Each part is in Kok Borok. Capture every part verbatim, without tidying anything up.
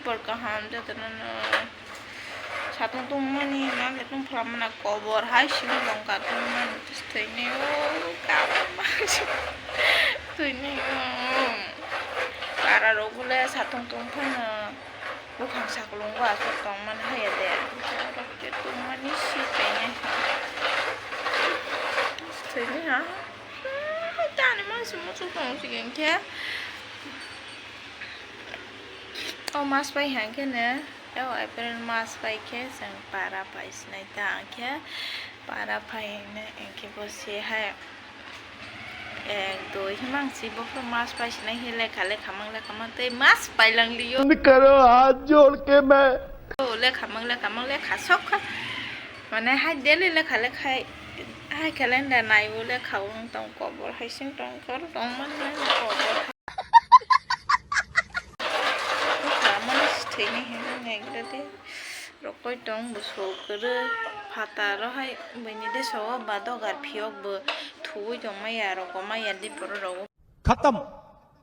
Kobor kaham jotono no satung tungmani nang tong phalamana kobor hai sini longka tungmani thwini o kabangma thwini o para rok bole satung tong phano buphang sakolong o aswk tongmani haiya de tongmani si thwini thwini ha tani mangsi muchuk tong si khe. O mas pai hwnkhe no, o April mas pai khe chwng para phai sinai ta hwnkhe para phai hwnkhe bo se hai ek dui himang si bo mas pai sinai he lekha lekha mang lekha mang tei mas pai lang liyo. बंद करो, हाथ जोड़ के मैं। O lekha mang lekha mang lekha sok kha. Mane hai daily lekha lekha hai calendar nai o lekha wng tong kobor hai sing tong kor tong man kobor. Buphang mani sithwini hinwi naigra de. Rokoi tong bwswk kwrwi phataro hai buini deso o ba dogar phiyok bo thuwi tong maya roko maya diporo rogo. खत्म।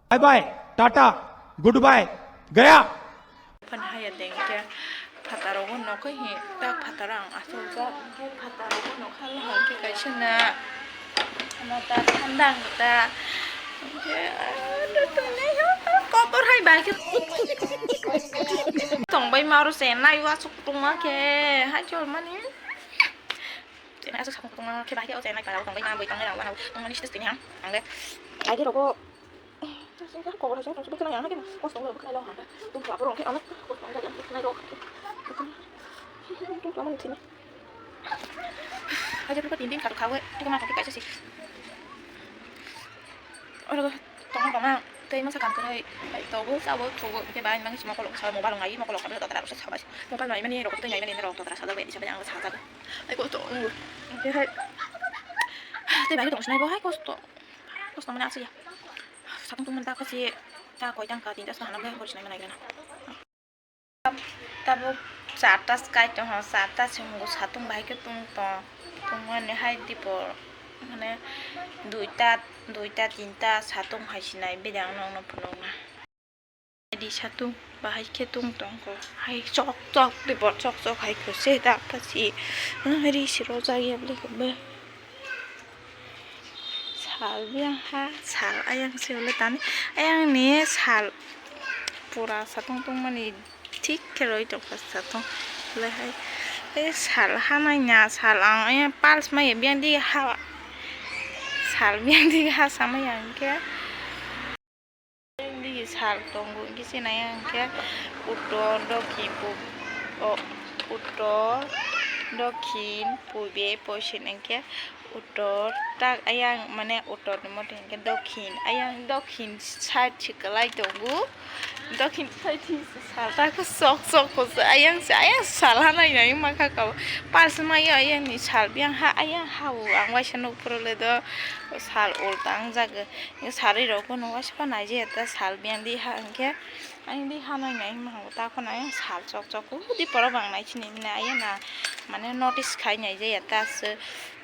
Bye bye, tata, good bye, गया। Phano haya de hwnkhe phataro o nokho hi tak phataro ang achuk jak hwnkhe phataro o nokha hwnkhe kaisa na. Ano ta thanda ang ta. Hwnkhe, ah, tongnai ha, kobor hai bai khe. Tongbai ma oro chenai o aswk tongma khe, hai khe mani. Chenai aswk sakung tongma khe bai khe o chenai para tongbai ma bui tongnai rang wana tongmani stage tini ha. Ang le. Ai de rogo. Kobor hai sing tong sibuk khe nang yang ha khe. Kos tong le bwkha nai lo ha. Tum pla borok khe ano. Kos tong le bwkha nai lo. Tum pla mani thini. Hajar rupiah tin din kharu khawe, tiko ma khawe kaisa si. Oro tongma tongma tei masa kam kwrwi, bai togo, sabo, thugo, hwnkhe bai nang simo kolok sa, mobile ngai, mokolo khabe totra sa sabai. Mobile nai mani rok tei nai mani rok totra sa jabai, sabai ang sa jago. Ai kosto, hwnkhe hai. Tei bai tong sinai bo hai kosto. Kosto mani asya. Sakung tong mani ta kasi, ta koi tang ka tin ta sa hanam bai bor sinai manai gana. Tabuk charta sky tongho, charta se hungo satung bahai khe tung tong, tungmani hai dipor mane duita, duita tinta satung hai sinai bidang nokno phunukna. Di satung bahai khe tung tongkho, hai chok chok dipor chok chok hai khe se dak pasi, ri si rojak ya bwlai khe. Sal biyang ha, sal ayang se hwlai tani, ayang ni sal pura satung tongmani thik khe roi tongkha satung hwlai hai. Tei sal hanai na, sal ang ayang pulse maya biyang di ha, sal biyang di ha samaya hwnkhe. Digi sal tongo, hingke se nai ang khe uttor, dokhin, pub-, o, uttor, dokhin, pube, poschim, hingke uttor, tak ayang mane uttor ni mote hingke dokhin, ayang dokhin side se kwlai tongo, dokhin side se sal tak sok sok kose ayang se, ayang sal hanai nai ma kha kabo, pulse maya ayang ni sal biyang ha, ayang ha o ang waisa nuk phuru le do sal ulta wng jago. Saree rok bono waisa nai jaya ta sal biyang di ha hingke ang di ha nai nai hima hango ta phano ayang sal chok chok o di pora bang nai sini mane ayang na mane notice khai nai jaya ta se,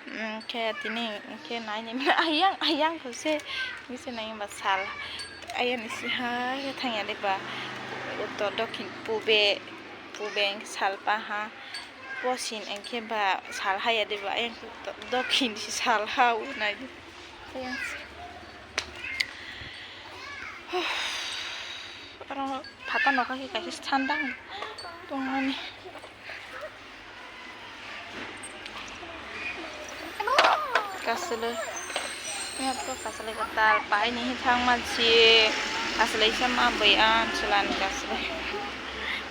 mm, khe tini khe nai nai mane ayang ayang kho se bisi nai ba sal ayang ni si ha khe thang ya de ba uttor dokhin pube pube hingke sal paha poschim hingke ba sal ha ya de ba ayang dokhin si sal ha o nai di. Ayang se. Oro phatano kha khe kaisa sandang tongmani. Kasile. Yapro kasile katal paini hi thangma si kasile se ma bui an silan kasile.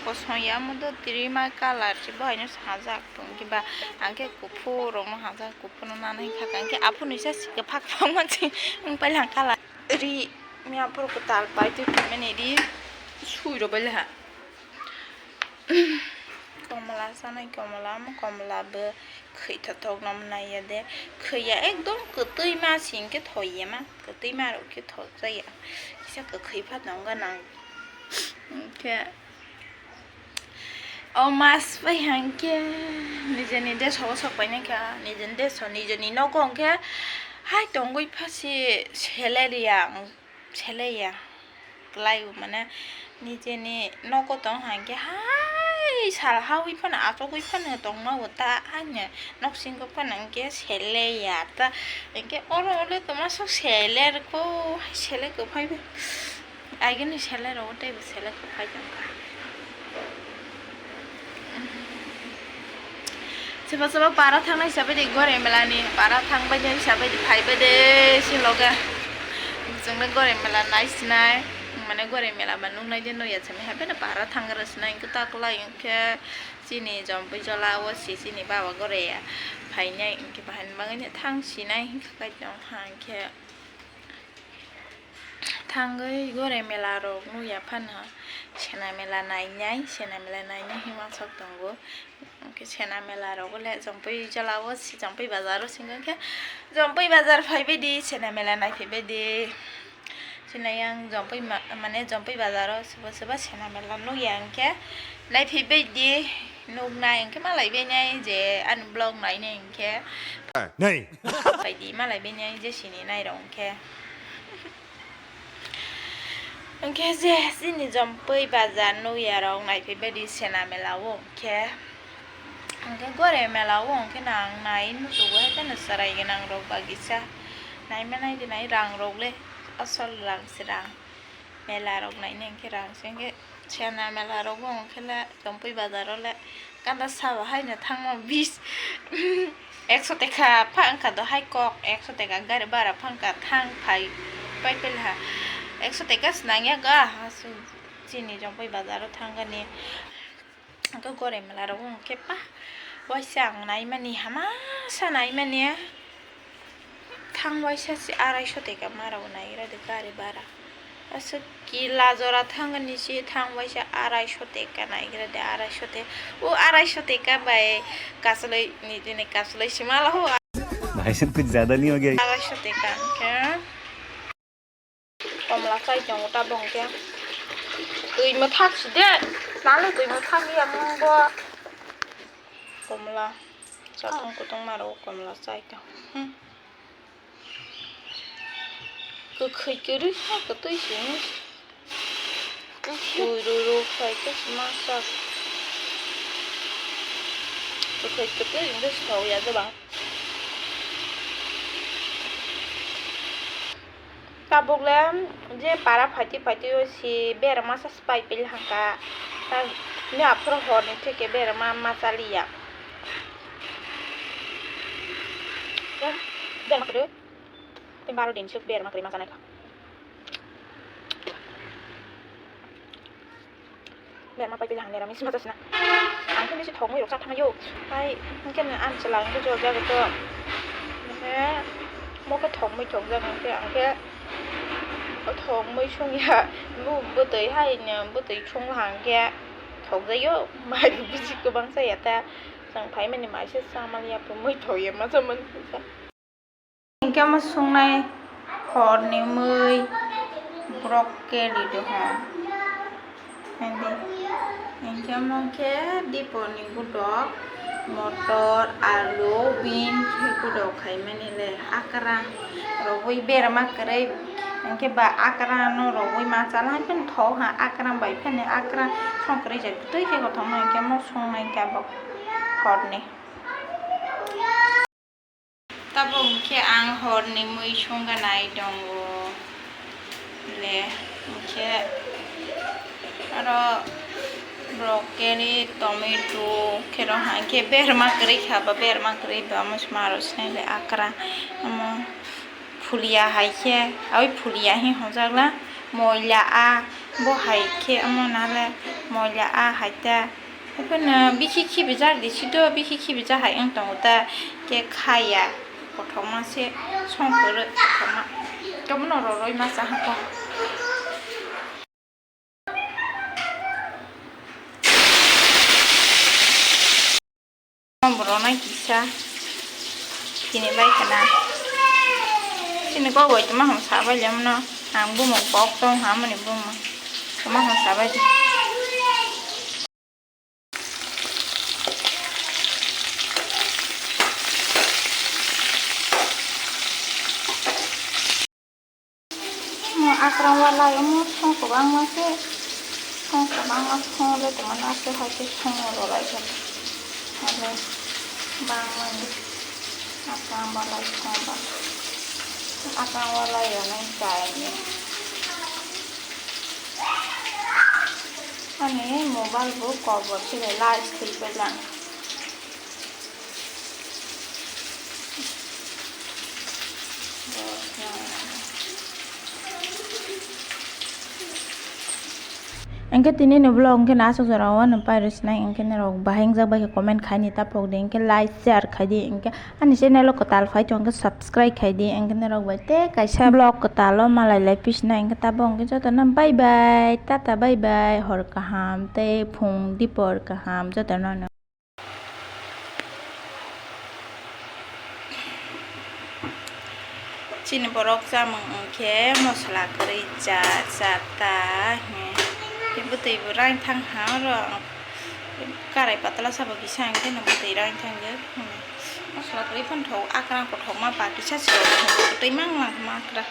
Kosong ya mo do tiri ma kalar si bo haino sajak tong kiba angke kuphur rok no hajak. Kuphurno nana hinkha khe, hinkhe aphuru nisa sikhe phak phak mansi wng pailangkha la. Ri miya phuru kwtal pai twi phaimani ri sui rw bailaiha. Komla chanai komla, omo komla bo khwi thothok no naiya de. Khwiya ekdom kwtwi ma si hinkhe thoiya ma, kwtwi ma rok khe thok jaya. Kisa kwkhwi phatno wngkha nang. Hinkhe. O mas bai hangke nijeni deso o sok painai kha, nijeni deso, nijeni nogo hwnkhe hai tongwi phasi seleria, seleya kwlai mane Nijeni nogo tong hwnkhe hai sal hawi phano achugwi phano tongma bo ta haino noksingo phano hwnkhe sele ya ta hwnkhe oro ole tongma sok sele rwkho hai sele kwphai bai agini sele rogo teibo sele kwphai tongkha. Sobo sobo para thangnai hisabai di Gorei mela ni para thangbai de hisabai di phaibai de si loge. Chwngno Gorei mela naisinai mane Gorei mela ba nuknai de nukya simi habai no para thangra sinai hwnkhe ta kwlai hwnkhe chini Jompui Jola o si chini baba Gorei ya phainai hwnkhe bahai ni bagwi no thang sinai hwnkhe kaitor hwnkhe. Thangwi Gorei mela rok nukya phano Sena mela nainai, Sena mela nainai hinma sok tongo. Hwnkhe Sena mela rogo le Jompui Jola o si Jompui bazar o singkha khe Jompui bazar phaibai di, Sena mela naiphaibai di. Sinai ang Jompui ma-, mane Jompui bazar o sobo sobo Sena mela nukya hwnkhe naiphaibai di. Nuknai hwnkhe malai bainai je ani vlog nainai hwnkhe. Nai. Paidi malai bainai je sini nairok hwnkhe. Hwnkhe je chini Jompui bazar nukya rok naiphaibai di Sena mela o hwnkhe. Hwnkhe Gorei mela o hwnkhe nang nai muchungo hai phano chwrai gwnang rok bagisa. Naima nai di nai rang rok le asol rang se rang. Mela rok nainai hwnkhe rang se hwnkhe Sena mela rogo hwnkhe le Jompui bazar o le ganda sabo haino thangma bis ekso teka pha wngkha do hai kok ekso teka gari bara pha wngkha thang phai pai pele ha ekso teka se nangya ga aswk chini Jompui bazar o thangani. Hwnkhe Gorei mela rogo hwnkhe pa waisa ang naimani hamasa naimani thang waisa se arai so teka ma rok naigra de gari bara aswk kila jora thangani se thang waisa arai so teka naigra de arai so te o arai so teka bai kasoloi ni dini kasoloi se mala ho भाई साहब कुछ ज्यादा नहीं हो गया? Arai so teka hwnkhe. Komla chai tongo tabuk hwnkhe. Twi mwthak si de. Nalo twi mwthak ya mung bo. Komla. Chatong kutong maro komla chai tong. Hmm. Kwkhwi kwrwi ha kwtwi sini. Twi ru ru khai khe sma sak. Kwkhwi kwtwi hwnkhe sithok ya de bang. Tabuk le je para phaiti phaiti o si berma sa pai pili hangka. Ta ni aphuru hor ni theke berma ma chaliya. Berma kwrwi. Tei baro din suk berma kwrwi ma chanai kha. Berma pai pili hang nera misi mata sina. Ang khe misi thok mui rok sa thang yo. Pai hingke ne an chwla hingke jor jago to. Hingke mo khe thok mui thok jago hingke ang khe thok mui sung ya. Bu bwtwi hai ne bwtwi sung hang khe thok jayo. Mai bisi kwbang sa ya ta. Chwng phai mani mai se sa man ya po mui thok ya ma sa man sa. Hingke omo songnai horni mui borok ke ridi hwn. Hingke omo khe diponi gudok, motor, alu, bean khe gudok khaimani le akrang rogwi berma kwrwi hingke ba akrang no rogwi ma chala hai phano thok ha akrang bai phano akrang songkwrwi jai twi khe kothoma hingke omo songnai khe abo horni. Tabuk hwnkhe ang horni mui songganai tongo le, hwnkhe aro broccoli, tomato, khe rok hwnkhe berma kwrwi kha, ba berma kwrwi ba omo se ma rw sinai le akra, omo phulia hai khe, aboni phulia hinwi hwnjak la moila a, bo hai khe omo nale moila a hai ta. Haikhe no bikhi khibijak di sito, bikhi khibijak hai wng tongo ta, khe khaya, kothoma se songkwrwi kothoma, tobono roroi ma cha hako. Borok nai kisa chini bai khana, chini kok bai tongma hwn sa bai lemno, ang bumung kok tong hamani bumung tongma hwn sa bai di. Mo akrang walai omo song kwbangma se Song kwbangma song le tongmani, aswk hai khe song rwlai khe. Abo bangmani akang balai song ba, akang walai rwnai kainwi. Ani mobile bo kobor se bai light swi paijak. Engke tini ni vlog engke aswk jora o no pai rw sinai, engke norok bahai wngjak bai khe comment khai ni ta pok di, engke like share khai di, engke ani channel o kwtal phai tong khe subscribe khai di, engke norok bai tei kaisa vlog kwtal o malai lai phi sinai, engke tabuk engke joto no bye bye, tata bye bye, hor kaham tei phung dipor kaham joto no. Chini borok chamung wngkhe mosola kwrwi cha cha ta, tei bwtwi bo raithang ha oro, karai patla sabo kisa hwnkhe no bwtwi raithang o. Mosola kwrwi phano tho, akwrang kothokma ba kisa se twi mang lang ma akwrang.